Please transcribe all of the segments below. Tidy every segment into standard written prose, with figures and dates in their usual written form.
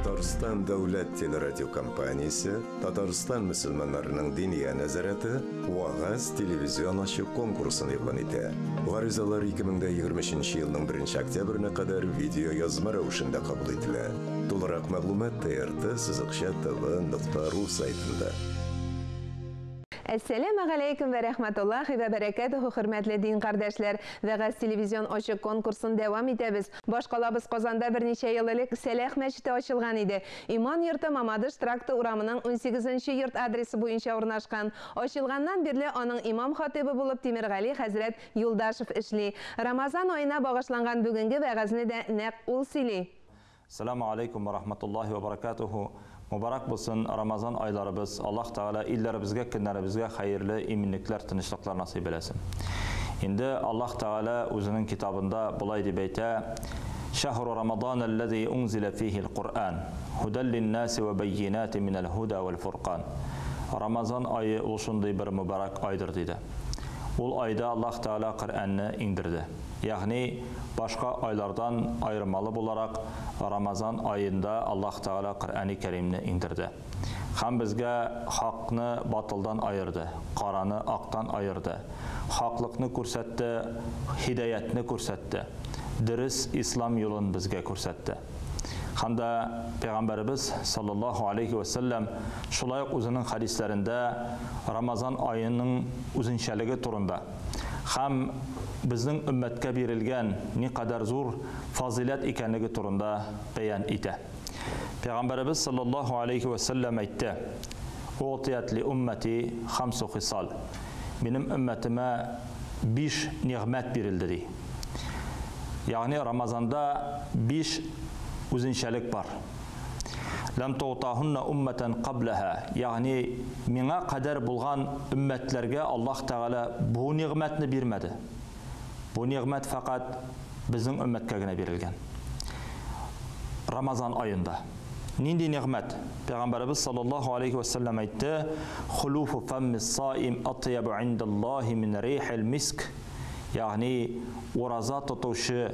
Татарстан дәүләт телерадиокомпаниясе, Татарстан мөселманнарының диния нәзарәте Вагаз телевизион ачык конкурсын игълан итә. Гаризалар 2023 елның 1 октябренә кадәр видеоязма рәвешендә кабул ителә. Тулырак мәгълүмат TRT сызыкча tv нокта ру сайтында. Әссәләмә галәйкүм вә рәхмәтуллахи вә бәрәкәтүһү, хөрмәтле дин кардәшләр! Вәгазь телевизион ачык конкурсын дәвам итәбез. Башкалабыз Казанда берничә ел элек Сәләх мәчете ачылган иде. Иман йорты Мамадыш тракты урамының унсигезенче йорт адресы буенча урнашкан. Ачылганнан бирле аның имам-хатыйбы булып Тимергали хәзрәт Юлдашев эшли. Рамазан аена багышланган бүгенге вәгазьне дә нәкъ ул сөйли. Сәламү алейкум вә рахматуллаһи вә баракатуху. Мубарак булсын Рамазан айларыбыз. Аллаһ Тәгалә илләребезгә, көннәребезгә хәерле иминлекләр, тынычлыклар насыйп әйләсен. Инде Аллаһ Тәгалә үзенең китабында болай дип әйтә: Шәһру Рамадан аллази унзиля фихил Куръан, һудәл линнаси вә бәййинати минәл һуда вәл фуркан. Рамазан ае ул шундый бер мөбарәк айдыр, диде. Ул айда Аллаһ Тәгалә Коръәнне иңдерде. Ягъни, башка айлардан аермалы буларак, Рамазан аенда Аллаһ Тәгалә Коръәни Кәримне иңдерде. Һәм безгә хакны батылдан аерды, караны актан аерды, хаклыкны күрсәтте, һидаятне күрсәтте, дөрес ислам юлын безгә күрсәтте. Һәм дә Пәйгамбәребез, саллаллаһу алейһи вә сәлләм, шулай ук үзенең хәдисләрендә Рамазан аеның үзенчәлеге турында, Һәм безнең өммәткә бирелгән никадәр зур фазыйләт икәнлеге турында бәян итә. Пәйгамбәребез саллаллаһу алейһи вә сәлләм әйтте, Угътият ли уммәти хамсу хисал. Минем өммәтемә биш нигъмәт бирелде, ди. Ягъни Рамазанда биш үзенчәлек бар. Ләм тугътаһунна уммәтән кабләһә, ягъни миңа кадәр булган өммәтләргә Аллаһ Тәгалә бу нигъмәтне бирмәде. Бу нигъмәт фәкать безнең өммәткә генә бирелгән. Рамазан аенда. Нинди нигъмәт? Пәйгамбәребез саллаллаһу алейһи вә сәлләм әйтте, Хулуфу фәммис саим атьябу индаллаһи мин рихил миск. Ягъни ураза тотучы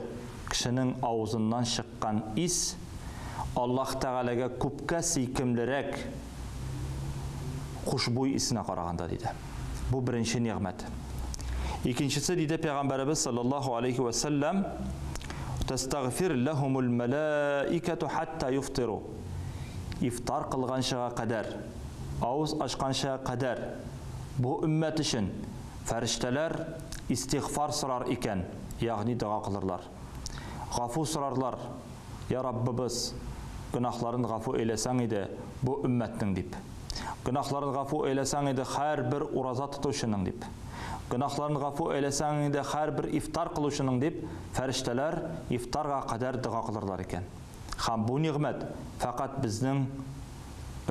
кешенең авызыннан чыккан ис Аллаһ Тәгаләгә күпкә сөйкемлерәк хушбуй исенә караганда, диде. Бу беренче нигъмәт. Икенчесе, диде Пәйгамбәребез саллаллаһу алейхи вә сәлләм, Тәстәгъфир ләһумул мәләикәту хәтта юфтиру. Ифтар кылганчыга кадәр, авыз ачканчыга кадәр бу өммәт өчен фәрештәләр истигъфар сорар икән, ягъни дога кылырлар. Гафу сорарлар, Я Раббыбыз, гөнаһларын гафу әйләсәң иде бу өммәтнең, дип. Гөнаһларын гафу әйләсәң иде һәрбер ураза тотучының, дип. Гөнаһларын гафу әйләсәң иде һәрбер ифтар кылучының, дип, фәрештәләр ифтарга кадәр дога кылырлар икән. Һәм бу нигъмәт фәкать безнең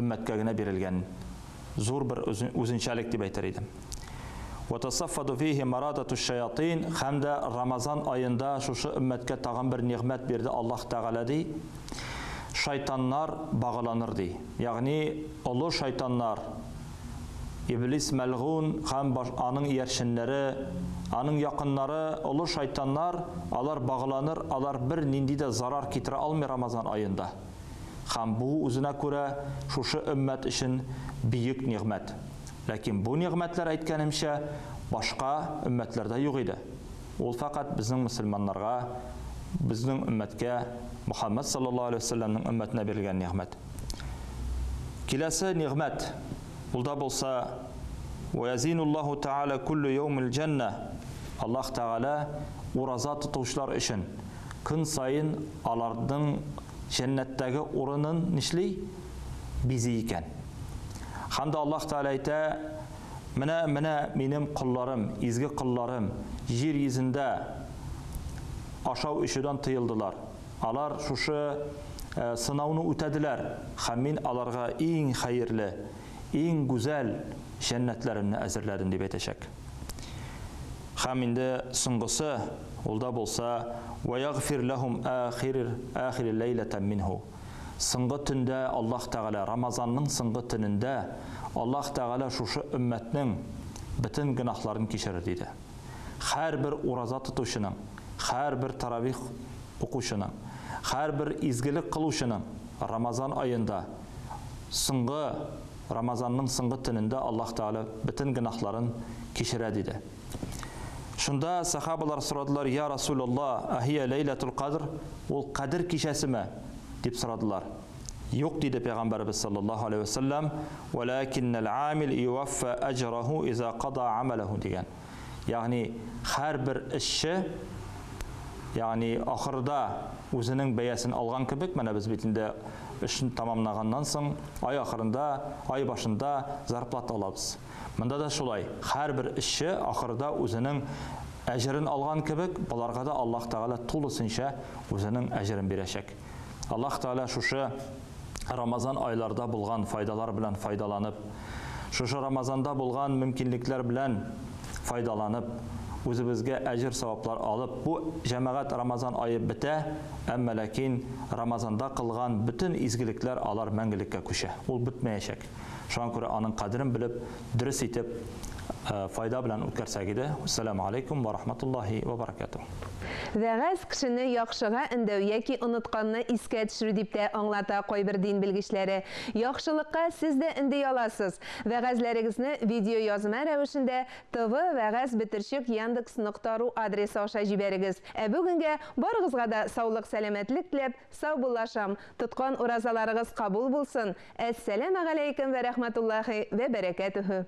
өммәткә генә бирелгән зур бер үзенчәлек дип әйтер идем. Ватасаффаду фихи марадату шаятин, һәм дә Рамазан аенда шушы өммәткә тагын бер нигъмәт бирде Аллаһ Тәгалә ди. Шайтаннар багаланыр ди. Ягъни олы шайтаннар, Иблис мәлгун һәм аның иярченнәре, аның якыннары, олы шайтаннар, алар багаланыр, алар бер нинди дә зарар китерә алмый Рамазан аенда. Һәм бу үзенә күрә шушы өммәт өчен бөек нигъмәт. Ләкин бу нигъмәтләр, әйткәнемчә, башка өммәтләрдә юк иде. Ул фәкать безнең мөселманнарга, безнең өммәткә, Мөхәммәд саллаллаһу алейһи ва сәлләмнең өммәтенә бирелгән нигъмәт. Киләсе нигъмәт, ул да булса, Вә язинуллаһу тәгалә күлле яумил җәннә, Аллаһ Тәгалә ураза тотучылар өчен көн саен аларның җәннәттәге урынын нишли? Бизи икән. Һәм дә Аллаһ Тәгалә әйтә, Менә, менә минем колларым, изге колларым, җир йөзендә ашау-эчүдән тыелдылар. Алар шушы э, сынауны үтәделәр, һәм мин аларга иң хәерле, иң гүзәл җәннәтләремне әзерләдем, дип әйтәчәк. Һәм инде соңгысы, ул да булса, Вә ягъфир ләһум ахир ахир ләйләтән минһу. Соңгы төндә Аллаһ Тәгалә, Рамазанның соңгы төнендә Аллаһ Тәгалә шушы өммәтнең бөтен гөнаһларын кичерер, диде. Һәрбер ураза тотучының, һәрбер таравих укучының, һәрбер изгелек кылучының. Рамазан аенда соңгы Рамазанның соңгы төнендә Аллаһ Тәгалә бөтен гөнаһларын кичерә, диде. Шунда сахабалар сорадылар, Я Расулаллаһ, әһия ләйләтул кадр? Ул Кадер кичәсеме? дип сорадылар. Юк, диде пәйгамбәребез саллаллаһу алейһи ва сәлләм, вәләкиннәл амил юваффа әҗрәһу иза када амаләһу дигән. Ягъни һәрбер эшче, ягъни ахырда үзенең бәясен алган кебек, менә без бит инде эшне тәмамлаганнан соң ай ахырында, ай башында зарплата алабыз. Монда да шулай, һәрбер эшче ахырда үзенең әҗерен алган кебек, боларга да Аллаһ Тәгалә тулысынча үзенең әҗерен бирәчәк. Аллаһ Тәгалә шушы Рамазан айларда булган файдалар белән файдаланып, шушы Рамазанда булган мөмкинлекләр белән файдаланып, үзебезгә әҗер-саваплар алып, бу җәмәгать Рамазан ае бетә, әмма ләкин Рамазанда кылган бөтен изгелекләр алар мәңгелеккә күчә. Ул бетмәячәк. Шуңа күрә аның кадерен белеп, дөрес итеп, файда белән үткәрсәк иде. Ассаламу алейкум ва рахматуллахи ва баракатуһ. Вәгазь кешене яхшыга өндәү яки онытканны искә төшерү дип тә аңлата кайбер дин белгечләре. Яхшылыкка сез дә өнди аласыз. Вәгазьләрегезне видеоязма рәвешендә tv-вәгазь бөтерчек яндекс нокта ру адресы аша җибәрегез. Ә бүгенгә барыгызга да саулык-сәламәтлек теләп, саубуллашам. Тоткан уразаларыгыз кабул булсын. Әссәләмәгаләйкем вә рәхмәтуллахи вә бәрәкәтүһү.